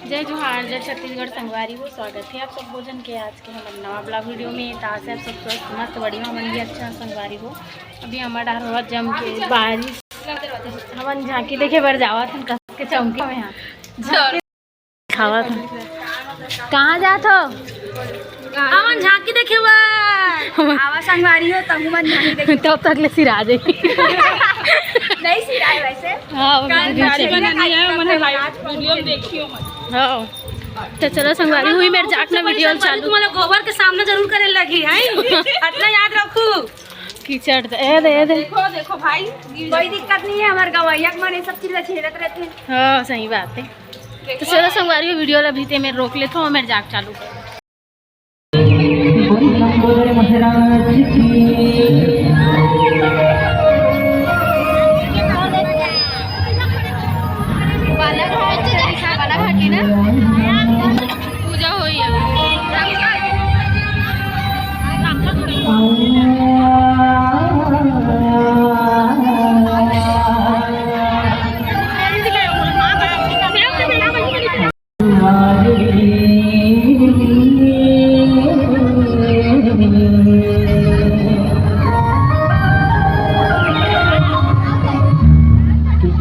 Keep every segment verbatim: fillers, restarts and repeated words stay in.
जय जोहार, जय छत्तीसगढ़ संगवारी हो, स्वागत है आप सब भोजन के आज के हमर नवा ब्लॉग वीडियो में। तो आज आप सब स्वस्थ मस्त बढ़िया मन भी अच्छा संगवारी हो। अभी हमर डहर होवत जम के बारिश, हमन झांकी देखे बर जावत हन कस के चौकी में। हाँ, झांकी खावत हन। कहाँ जात हो? हमन झांकी देखे बर। हमन आवा संगवारी हो, तहु मन झांकी देखे। तब तक ले सिरा जाई। नहीं सिराए वैसे। हाँ, वो काल भी झांकी ठीक। बनानी है, हमन लाइव वीडियो में देखियो मत। हाँ। तो चलो संगवारी हुई मेरे जाट में वीडियो चालू। तुम्हारा गोबर के सामना जरूर करे लगी है। इतना याद रखू। कीचड़ दे, ए दे, ए दे। देखो, देखो भाई, कोई दिक्कत नहीं है, हमारे गवैया के मन ये सब चीज ला झेलत रहते हैं। हाँ, सही बात है। तो चलो संगवारी वीडियो ला भी ते मेरे रोक लेथो, मेरे जाट चालू कर। बोल शंभू महाराज की। पूजा होई है।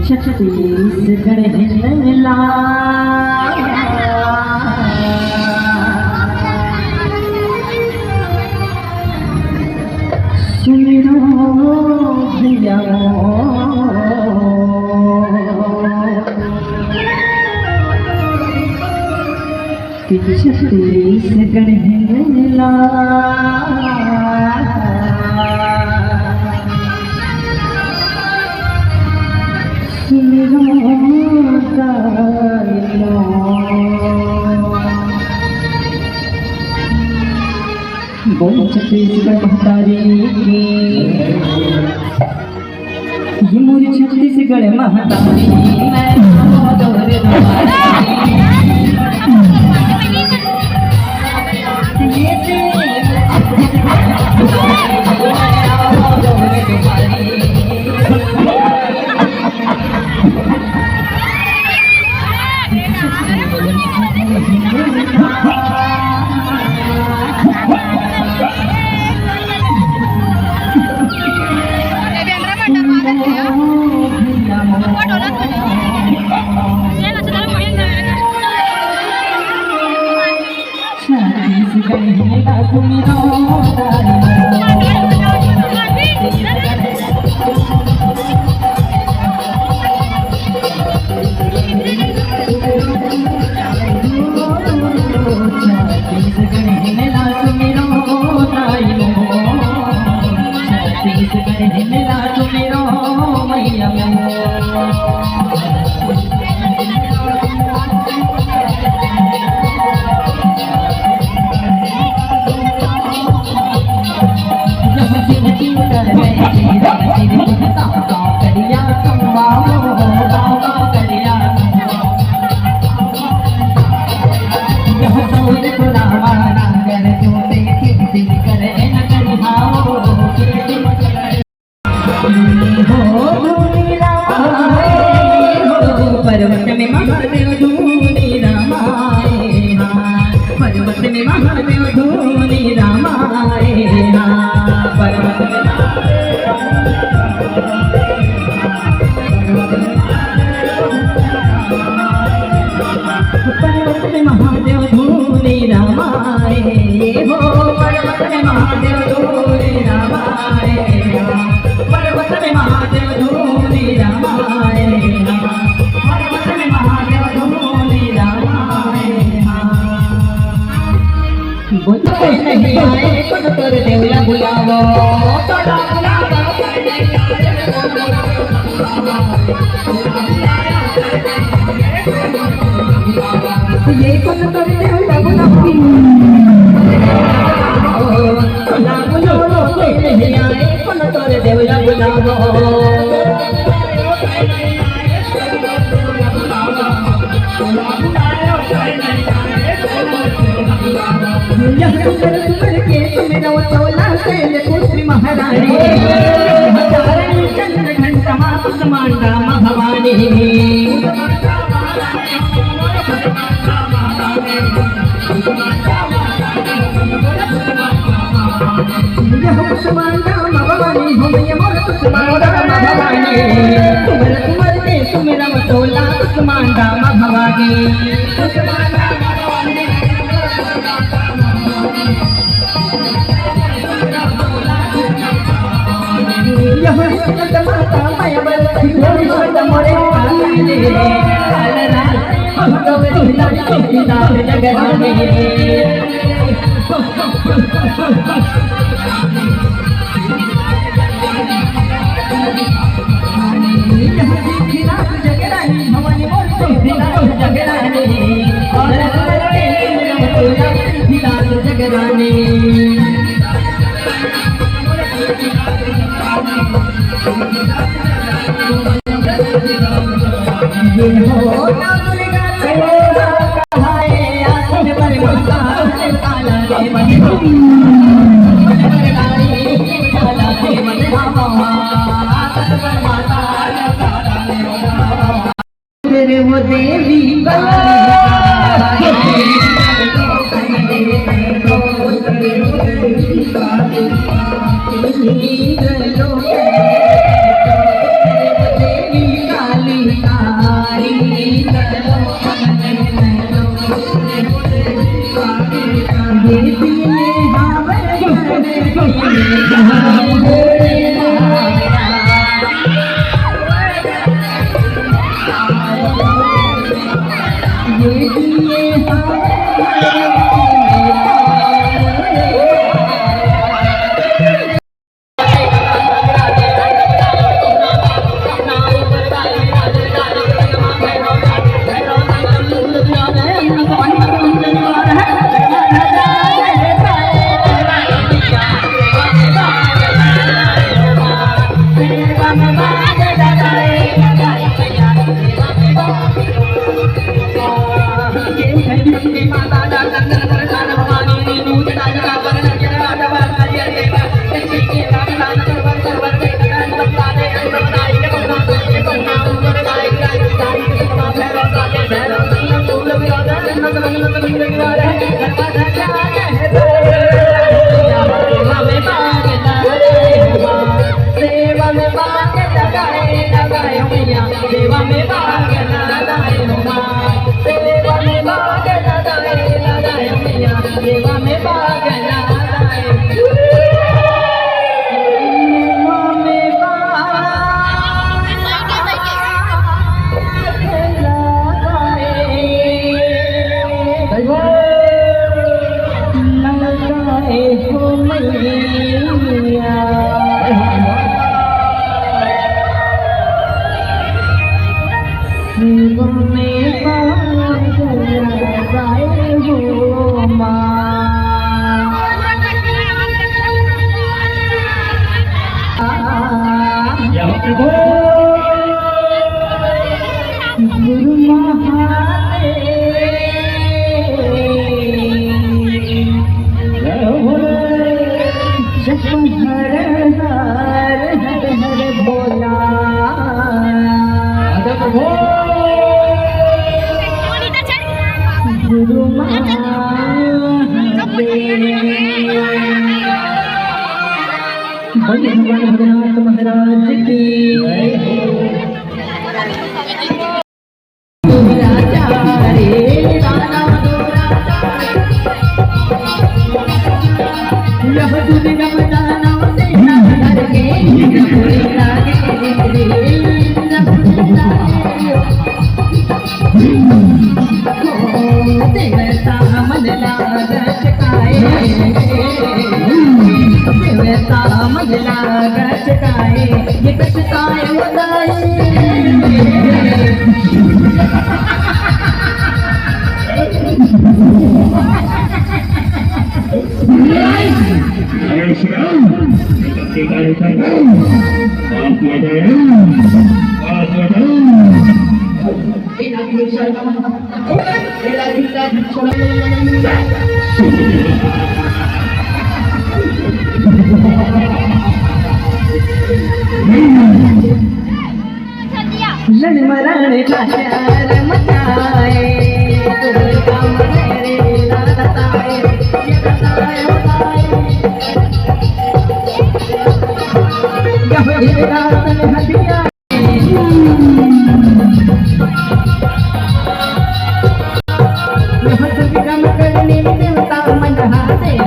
छत्तीसगढ़ हिंदला सुमिरो भैया। कि छत्तीसगढ़ हिंदला सुमिरो गाइलो। बोल छत्तीसगढ़ महतारी की। ये मोरी छत्तीसगढ़ महतारी, मैं तो तोरे दुआरी। ये तेरी पर्वत में महादेव धूनी रामाए, हाँ। पर्वत में महादेव धूनी रामाए, हाँ। पर्वत में महादेव, पर्वत में महादेव धूनी रामाए, हो। पर्वत में महादेव धूनी रामाए, हाँ। पर्वत में महादेव धूनी रामाए, हाँ। पर्वत में महादेव धूनी रामाए, हाँ। बोल तो कोई नहीं आए, कौन तोरे देवला बुलावो, तोला बुलावो। ये कौन तोरे देवला बुलावो? बुलावो, कोई नहीं आए, कौन तोरे देवला बुलावो? यह सुंदर सुंदर केस में रव चौला शैल पुत्री महारानी। हजारन चंद्र घंटा मातु समान राम भवानी। रे वो देवी काली।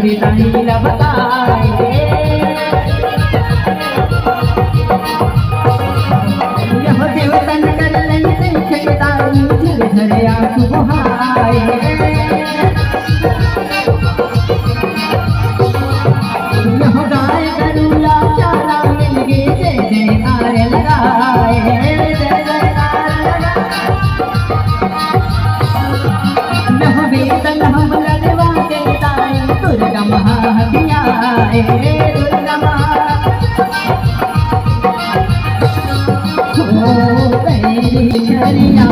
तारी ला बताए। यह देवतन कर लई देख के तारी झरझर आंसू बहाए। यह गाय गरुला चारा मिल गे, जय जयकार लगाए, जय जयकार लगाए। नहबे त नहब लगवा के ताई दुर्गा महाबिया, ए दुर्गा महा। ओ बैरी छरिया,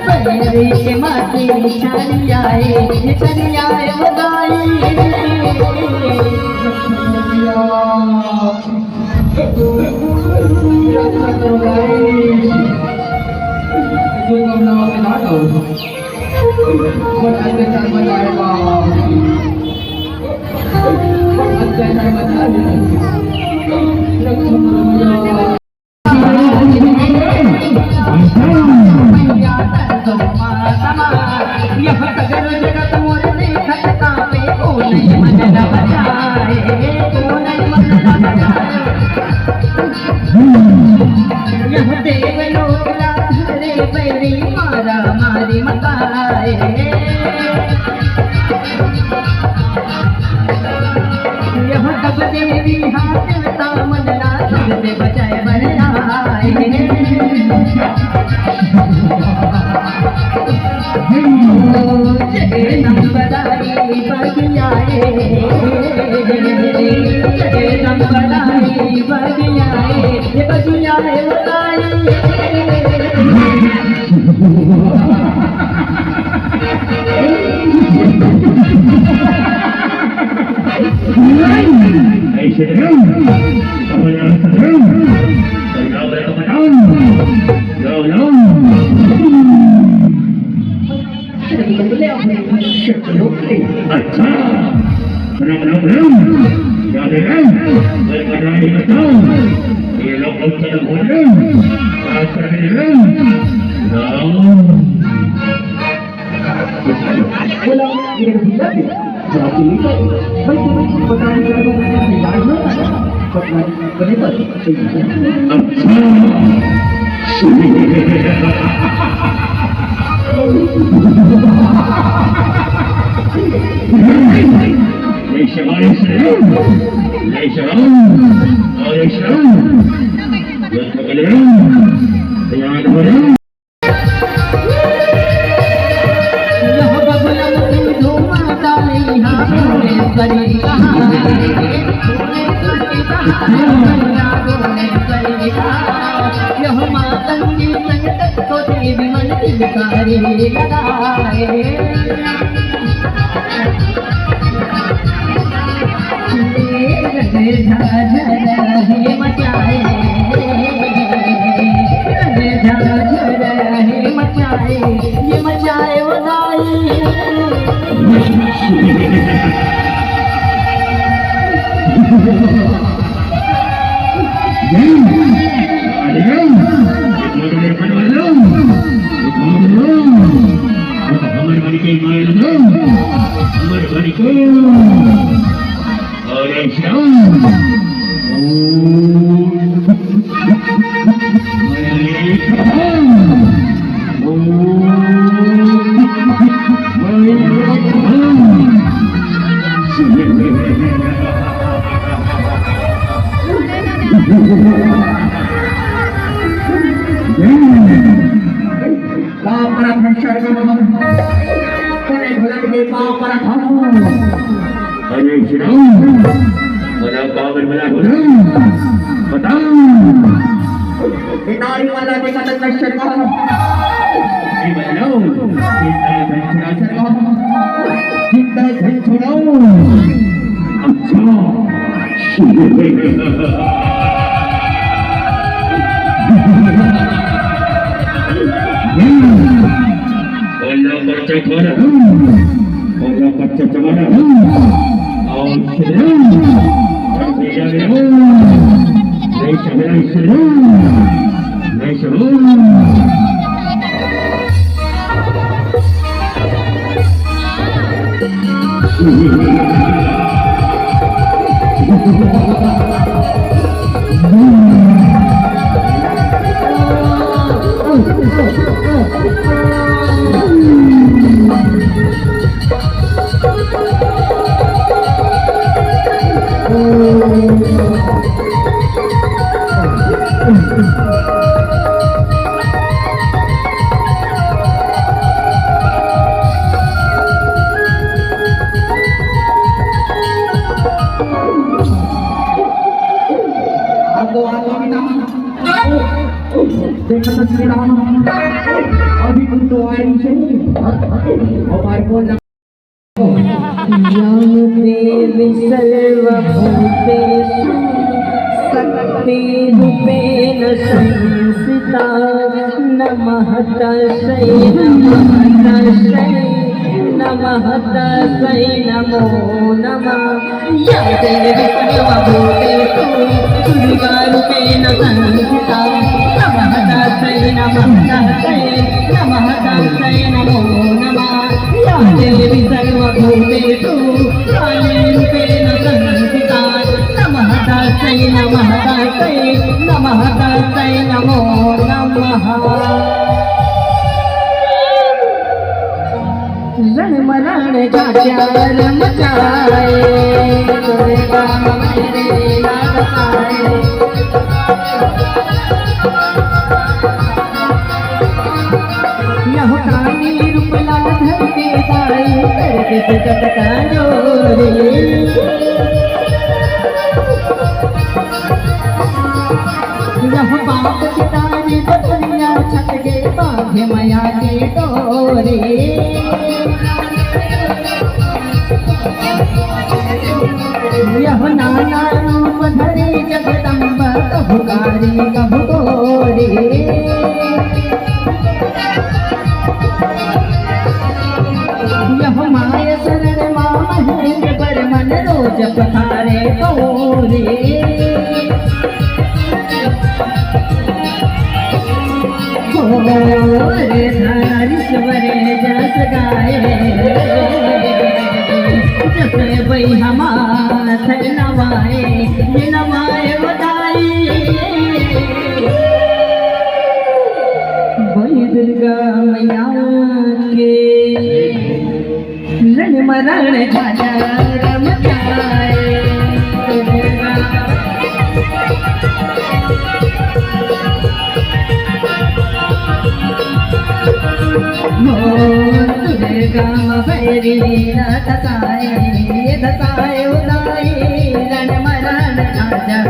बैरी के माटी छरिया, ए छरिया, ए बदाई। अच्छा, राम राम राम। क्या दे रहे हैं? अरे, बता रहे, बताओ। ये लोग बहुत ज्यादा बोल रहे हैं। आज कर रहे हैं। राम। बोला, ये भैया थे। जरा के लेकर, भाई, तुम्हें बताने का तो मैंने तैयार हुआ था। बदनाम बने पर। अच्छा। जय श्री राम, जय श्री राम, जय श्री राम। जय श्री राम। जय श्री राम। यह मातंगी संकट को देवी मन किलकारी लगाए। हमर बन के मार दो, हमर बन के। और श्याम। ओम। ओम। पाप परम संसर्ग में हम। करे भला के पाप परम हम। अरे श्री राम, बड़ा पावन बड़ा गुरु, बताओ। ये नारी वाला देखा तो दर्शन का। ये बताओ, चिंता धन छुड़ा सरकार, चिंता धन छुड़ाओ। अच्छा। बोलो बच्चा कौन है? बोलो बच्चा कौन है? और श्री राम। और श्री राम। जय श्री राम, श्री राम। जय श्री राम। देखत हस कि राम अभी कुछ तो आए नहीं। और बार कौन या देवी सर्वभूतेषु शक्तिरूपेण संस्थिता। नमः तस्यै, नमः तस्यै, नमः तस्यै, नमो नमः। या देवी सर्वभूतेषु दुर्गारूपेण संस्थिता। नमः तस्यै, नमः तस्यै, नमः तस्यै, नमो नमः। या देवी सर्वभूतेषु कालीरूपेण संस्थिता। नमः तस्यै, नमः तस्यै, नमः तस्यै, नमो नमः। रण मरण जात्यार मचाए, तोरे गाँव मेरे लाल आए। यह काली रूप लाल धर के दाई, कर दे जगत का जोरी। यह बाप पिता री बदलिया छट गे, बांधे मया के डोरी। यह नाना रूप धरी जगदम्बा, कभू कारी कभू गोरी। यह माय शरण मा महेंद्र बर्मन, रोज पधारे पौरी। अरे धनेश्वर जस गाए, जस बई हमार नवाए, ये नवाए बताई। बई दुर्गा मैया के रण मरण झाझा रम जाए। मोर दुर्गा भैरी न दसाए, दसाए उताई रण मरण झाझा।